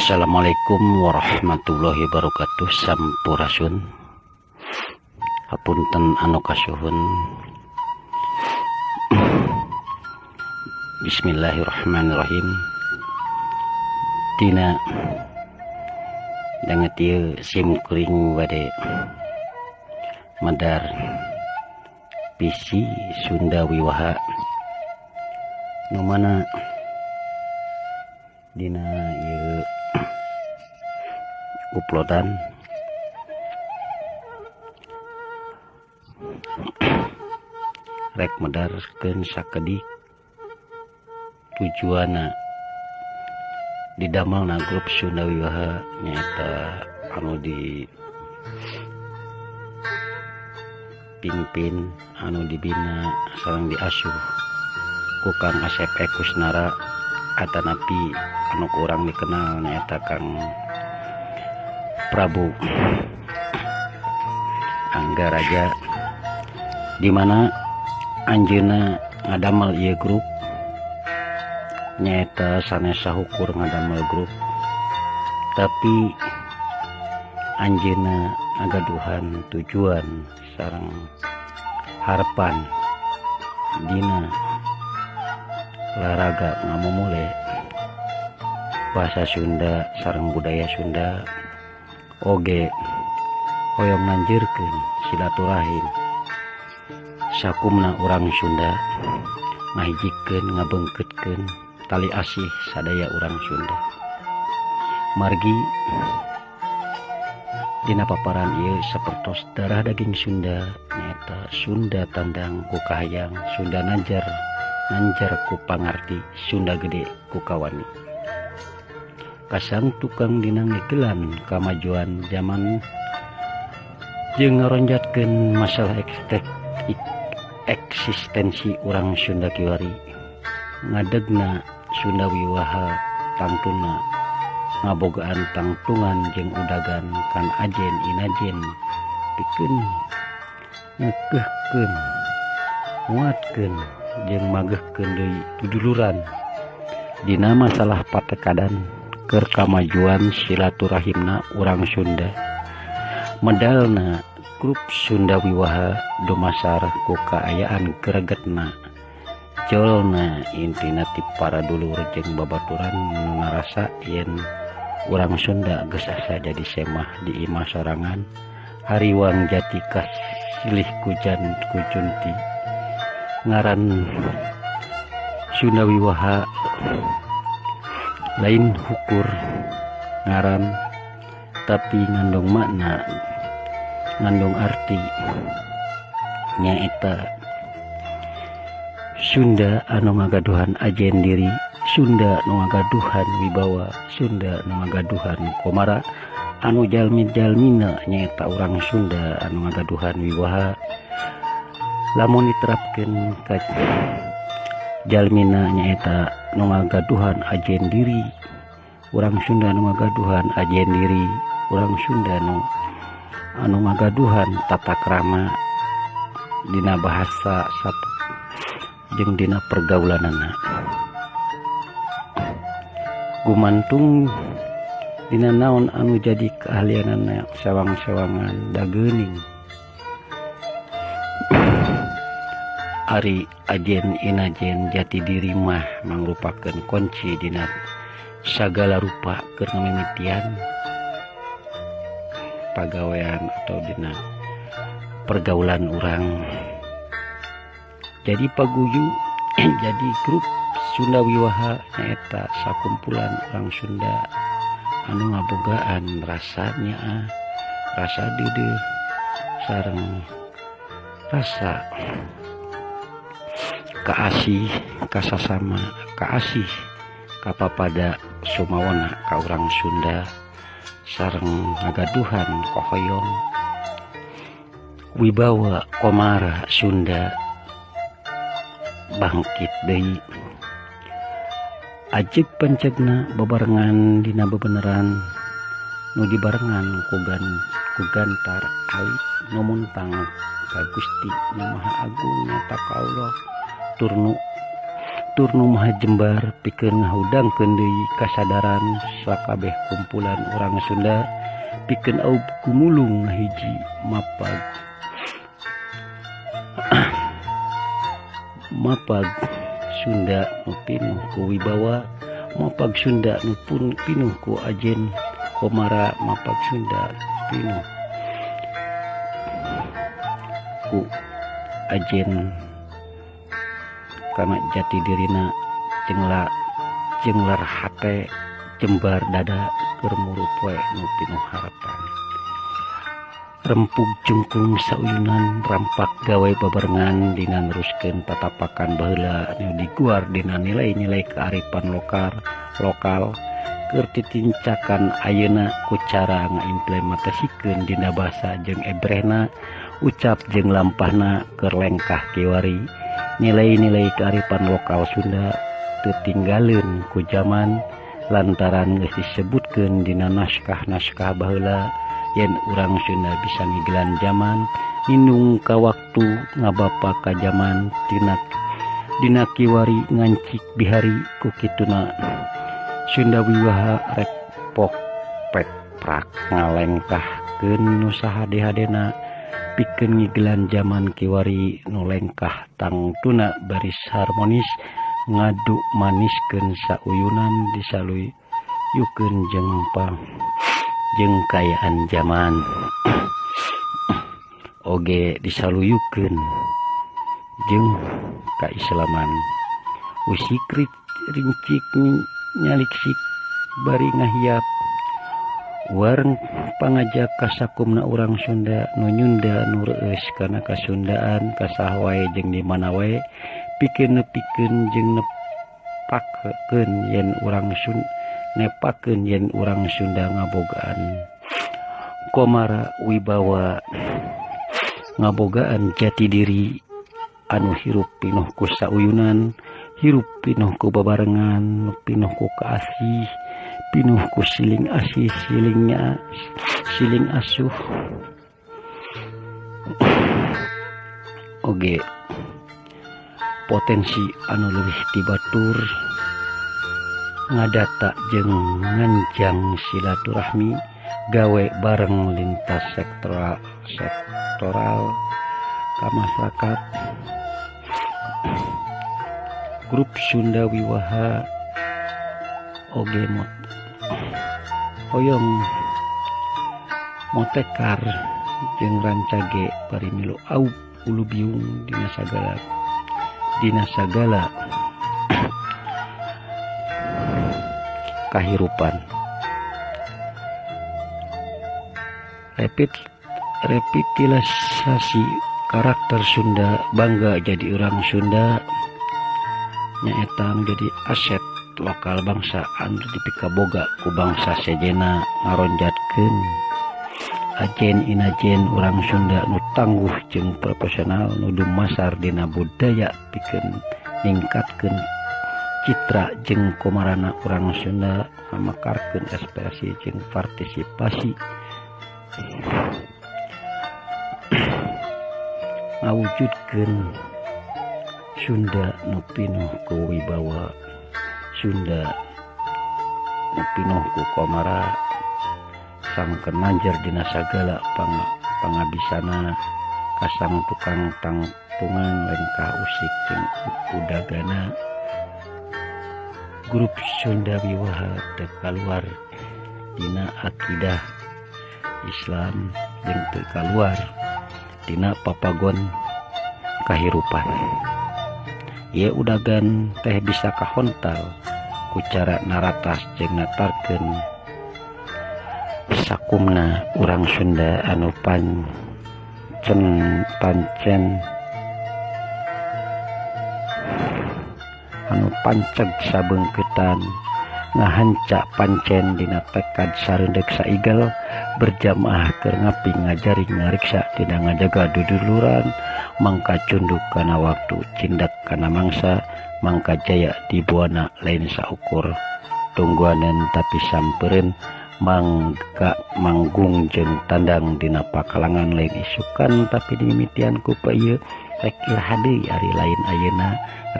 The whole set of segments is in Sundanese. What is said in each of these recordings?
Assalamualaikum warahmatullahi wabarakatuh. Sampurasun, hapunten anu kasuhun. Bismillahirrahmanirrahim. Dina danget ieu sim kuring bade medar visi Sunda Wiwaha nu mana dina ieu uploadan rek medarkeun sakedik tujuanna didamelna grup Sunda Wiwaha nyaeta anu di pimpin anu dibina sareng diasuh ku Kang Asep Kusnara atanapi anu kurang dikenal nyaeta Kang Prabu Anggaraja, di mana anjeunna ngadamel ieu grup nyaeta sanes sahukur ngadamel grup, tapi anjeunna ngagaduhan tujuan sareng harapan dina laraga ngamumule bahasa Sunda sareng budaya Sunda oge hoyong nanjirkeun silaturahim sakumna urang Sunda, ngahijikeun ngabengkeutkeun tali asih sadaya urang Sunda. Margi dina paparan ieu sapertos darah daging Sunda nyaeta Sunda tandang ku kahayang, Sunda nanjar nanjar ku pangarti, Sunda gede ku kawani. Kasang tukang dina ngegelan kamajuan zaman jeung ngaronjatkeun masalah eksistensi urang Sunda kiwari. Ngadegna Sunda Wiwaha tangtuna ngabogaan tangtungan jeung udagan kan ajen inajen pikeun ngekeuhkeun nguatkeun jeung magehkeun deui duduluran dina masalah patekadan keur kamajuan silaturahimna urang Sunda. Medalna grup Sunda Wiwaha dumasar ku kaayaan gregetna jolna intina ti para dulur jeung babaturan nu ngarasa yen urang Sunda geus asa jadi semah di imah sorangan, hariwang jati kasilih kujan kucunti. Ngaran Sunda Wiwaha lain hukur ngaran, tapi ngandung makna, ngandung arti nyaeta Sunda anu ngagaduhan ajen diri, Sunda nu ngagaduhan wibawa, Sunda nu ngagaduhan komara anu jalmi-jalmina nyaeta urang Sunda anu ngagaduhan wiwaha. Lamun diterapkeun ka jalmina nyaeta nu ngagaduhan ajen diri, urang Sunda nu ngagaduhan ajen diri, urang Sunda nu anu ngagaduhan tata krama dina bahasa satu jeung dina pergaulanana. Gumantung dina naon anu jadi keahlianana sewang-sewangan dageuning. Ari ajen inajen jati diri mah mangrupakeun kunci dina sagala rupa keur ngamimitian pagawean atau dina pergaulan urang. Jadi paguyu jadi grup Sunda Wiwaha nyaeta sakumpulan urang Sunda anu ngabogaan rasa nyaah, rasa deudeuh sareng rasa kaasih kasasama, kaasih kapapada sumawana ka urang Sunda sareng ngagaduhan kohoyong wibawa komara Sunda bangkit deui. Ajeg pancegna bebarengan dina bebeneran nu dibarengan ku gantar alit nu muntang ka Gusti Nu Maha Agung nyata ka Allah turnu Tutur nu maha jembar pikeun ngahudangkeun deui kasadaran sakabeh kumpulan urang Sunda pikeun aub gumulung ngahiji mapag mapag Sunda nu pinuh ku wibawa, mapag Sunda nu pinuh ku ajen komara, mapag Sunda pinuh ku ajen kana jati dirina jenglar hate jembar dada keur muru poe nu pinuh harapan. Rempug jungkung sauyunan rampak gawe babarengan dina neruskeun tatapakan baheula anu diguar dina nilai-nilai kearifan lokal keur titincakan ayeuna ku cara ngaimplementasikeun dina basa jeung ebrehna, ucap jeung lampahna keur lengkah kiwari. Nilai-nilai kearifan lokal Sunda teu tinggaleun ku jaman lantaran geus disebutkeun dina naskah-naskah baheula yen urang Sunda bisa ngigelan jaman, ninung ka waktu ngabapa ka jaman dina kiwari ngancik bihari ku kituna Sunda Wiwaha rek pok pek prak ngalengkahkeun nu sahade-hadena pikeun ngigelan jaman kiwari nu lengkah tangtuna baris harmonis ngadu maniskeun sauyunan disaluyukeun jeung kaayaan jaman oge disaluyukeun jeung kaislaman. Usik rincik nyaliksik bari ngahiap wareng pangajak kasakumna urang Sunda nu nyunda nu reueus kana kasundaan kasaha wae jeung di mana wae pikeun nepikeun jeung nepakeun yen urang Sunda nepakeun yen urang Sunda ngabogaan komara wibawa, ngabogaan jati diri anu hirup pinuh ku sauyunan, hirup pinuh ku babarengan, pinuh ku kaasih, pinuh ku siling asih, siling asuh. Oge potensi anu leuwih ti batur ngadata jeung nganjang silaturahmi gawe bareng lintas sektoral ka masyarakat. Grup Sunda Wiwaha oge hoyong motekar jeung rancage bari milu aub ulubiung dina sagala kahirupan. Revitalisasi karakter Sunda, bangga jadi urang Sunda nyaeta jadi aset lokal bangsa anu dipikaboga ku bangsa sejena ngaronjatkeun ajen inajen urang Sunda nu tangguh jeung profesional nu dumasar dina budaya pikeun ningkatkeun citra jeung komarana urang Sunda, ngamekarkeun aspirasi jeung partisipasi, ngawujudkeun Sunda nu pinuh ku wibawa, Sunda nu pinuh ku komara, sangkeun nanjer dina sagala pangabisana kasang tukang tangtungan lengkah usik jeung udagana. Grup Sunda Wiwaha teu kaluar dina akidah Islam jeung teu kaluar dina papagon kahirupan. Ieu udagan teh bisa kahontal ku cara naratas jeung natarkeun sakumna urang Sunda anu pancen anu panceg sabeungkeutan ngahanca pancen dina tekad sareundek saigel berjamaah keur ngaping ngajaring ngariksa dina ngajaga duduluran mangka cunduk kana waktu cindak kana mangsa mangka jaya di buana lain saukur tungguanan tapi sampereun mangka manggung jeung tandang dina pakalangan lain isukan tapi dimimitian ku ieu rek iraha deui ari lain ayeuna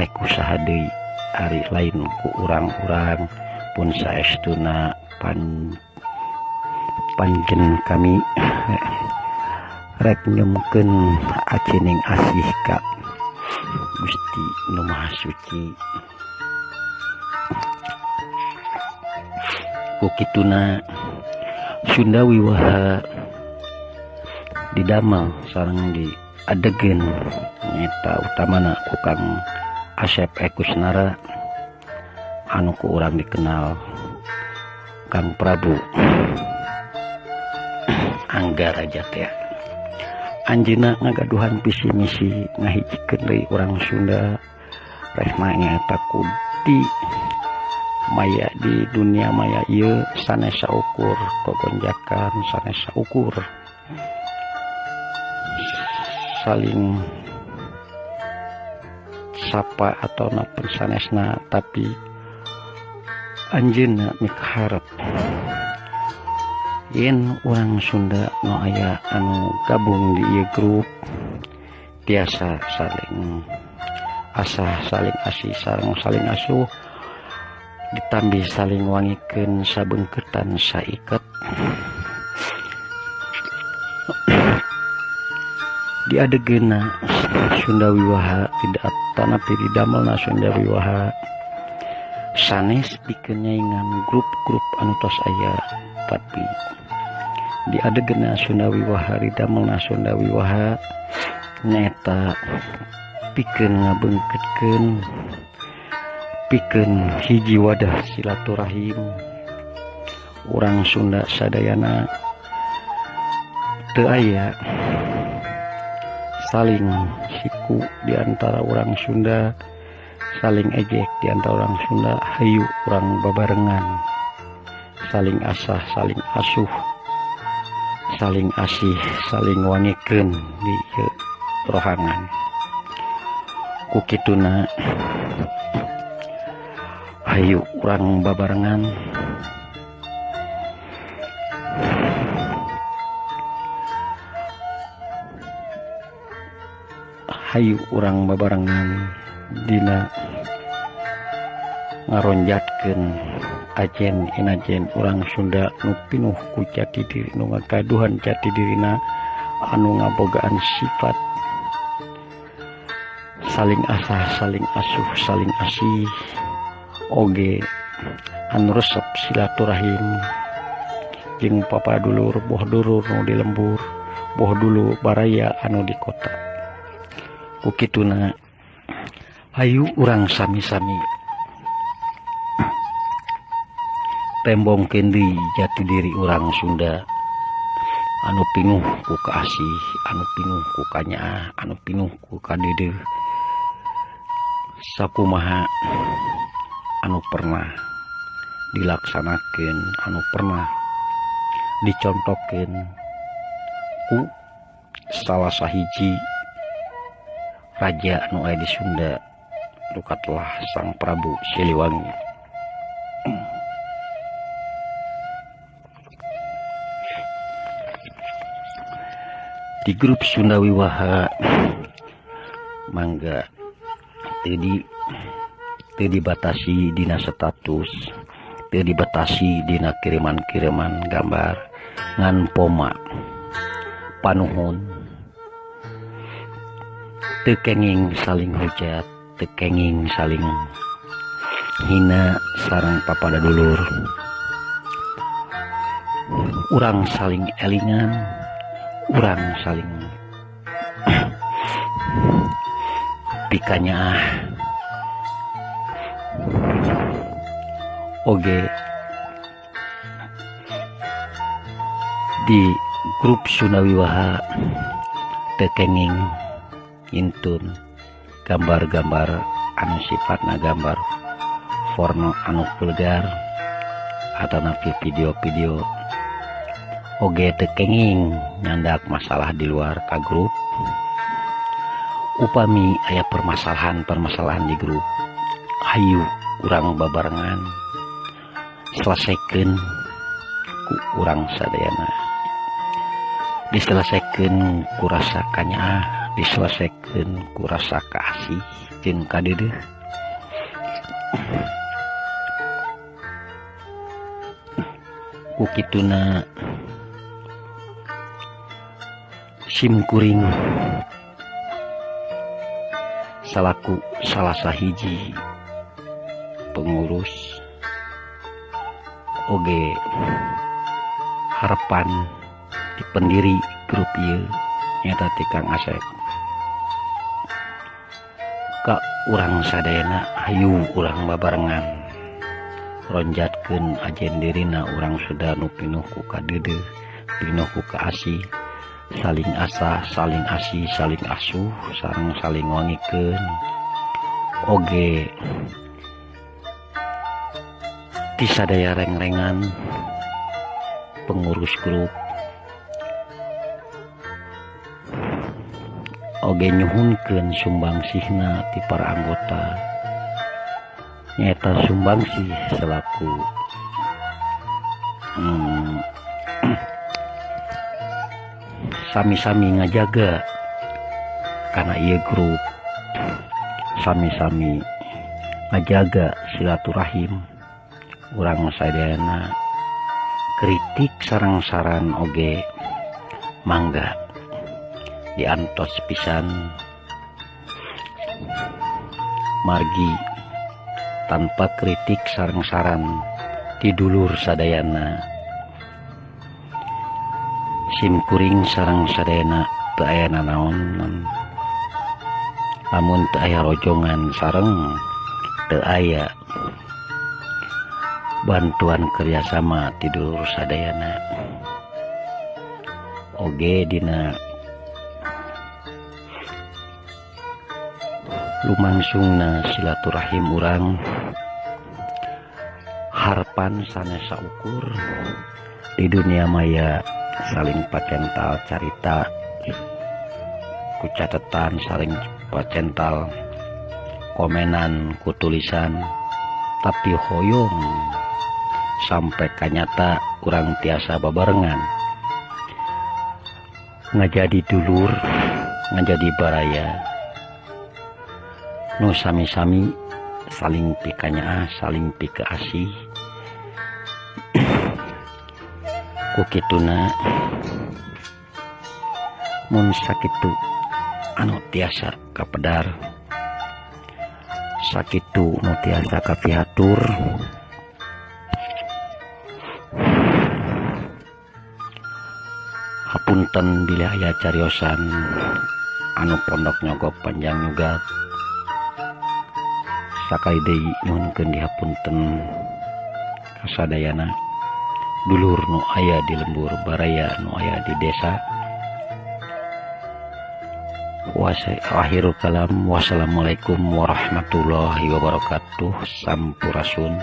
rek usaha deui. ari lain ku urang-urang pun saestuna panjen kami rek nyemkeun acining asih ka Gusti Nu Maha Suci. Ku kituna Sunda Wiwaha didamel sareng di adegeun nyata utamana ku Kang Asep Ekusnara anu ku urang dikenal Kang Prabu Anggaraja teh. Anjeunna ngagaduhan visi misi ngahijikeun deui urang Sunda rehna nyaeta di maya di dunia maya ieu sanes saukur kogonjakan, sanes saukur saling sapa atau napun sanesna, tapi anjeunna mikaharep yen urang Sunda nu aya anu gabung di ieu grup tiasa saling asah, saling asih, sareng saling asuh, ditambih saling wangikeun sabeungkeutan saiket. Diadegeuna Sunda Wiwaha tidak tanapi didamelna Sunda Wiwaha sanes pikeun nyaingan grup-grup anu tos aya, tapi diadegena Sunda Wiwaha didamelna Sunda Wiwaha nyaeta pikeun ngabeungkeutkeun pikeun hiji wadah silaturahim urang Sunda sadayana teu aya saling siku di antara orang Sunda, saling ejek di antara orang Sunda, hayu urang babarengan saling asah, saling asuh, saling asih, saling wangikeun di rohangan. Ku kituna hayu urang babarengan hayu urang babarengan dina ngaronjatkeun ajen inajen urang Sunda nu pinuh ku jati diri, nu ngagaduhan jati dirina anu ngabogaan sifat saling asah, saling asuh, saling asih, oge anu resep silaturahim jeung papadulur boh dulur nu di lembur, boh dulu baraya anu di kota. Ku kituna hayu urang sami-sami tembongkeun deui jati diri urang Sunda anu pinuh ku kaasih, anu pinuh ku kanyaah, anu pinuh ku kadeudeuh sakumaha anu pernah dilaksanakeun, anu pernah dicontokeun ku salah sahiji raja anu aya di Sunda nu katelah Sang Prabu Siliwangi. Di grup Sunda Wiwaha mangga teu dibatasi dina status, teu dibatasi dina kiriman-kiriman gambar, ngan poma panuhun teu kenging saling hujat, teu kenging saling hina sareng papada dulur. Urang saling elingan, urang saling pikanyaah oge di grup Sunda Wiwaha teu kenging intun gambar-gambar anu sifatna gambar porno anu vulgar atanapi video-video oge teu kenging nyandak masalah di luar ka grup. Upami aya permasalahan-permasalahan di grup, hayu urang babarengan selesaikeun ku urang sadayana, diselesaikeun ku rasa kanyaah, diselesaikeun ku rasa kaasih jeung kadeudeuh. Ku kituna sim kuring salaku salah sahiji pengurus oge harapan di pendiri grup ieu nyata ti Kang Asep ka urang sadayana hayu urang babarengan ronjatkeun ajen dirina urang Sunda nu pinuh ku kadeudeuh pinuh ku kaasih saling asah saling asih saling asuh sareng saling wangikeun oge ti sadaya rengrengan pengurus grup oge nyuhunkeun sumbangsihna ti para anggota nyaeta sumbangsih selaku sami-sami ngajaga kana ieu grup, sami-sami ngajaga silaturahim urang sadayana kritik sareng saran oge mangga diantos pisan margi tanpa kritik sareng saran ti dulur sadayana sim kuring sareng sadayana teu aya nanaonan lamun teu aya rojongan sareng teu aya bantuan kerjasama ti dulur sadayana oge dina lumangsungna silaturahim urang harpan sanes saukur di dunia maya saling pacental carita ku catetan saling pacental komenan ku tulisan tapi hoyong sampai kanyata urang tiasa babarengan ngajadi dulur ngajadi baraya nu sami-sami saling pikanyaah saling pikaasih ku kituna mun sakitu anu tiasa kapedar sakitu nu tiasa kapihatur hapunten bilih aya cariosan anu pondok nyogok panjang nyugak sakali deui nyuhunkeun dihapunten kasadayana dulur nu aya di lembur baraya nu aya di desa. Akhirul kalam, wassalamualaikum warahmatullahi wabarakatuh. Sampurasun.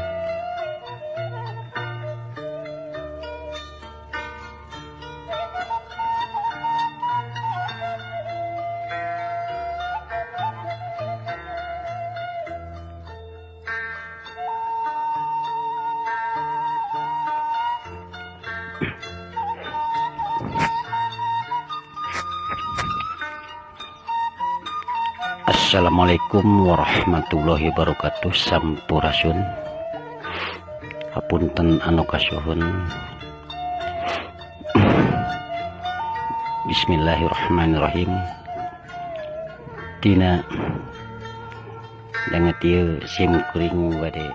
Assalamualaikum warahmatullahi wabarakatuh. Sampurasun. Hapunten anu kasuhun. Bismillahirrahmanirrahim. Dina danget ieu sim kuring bade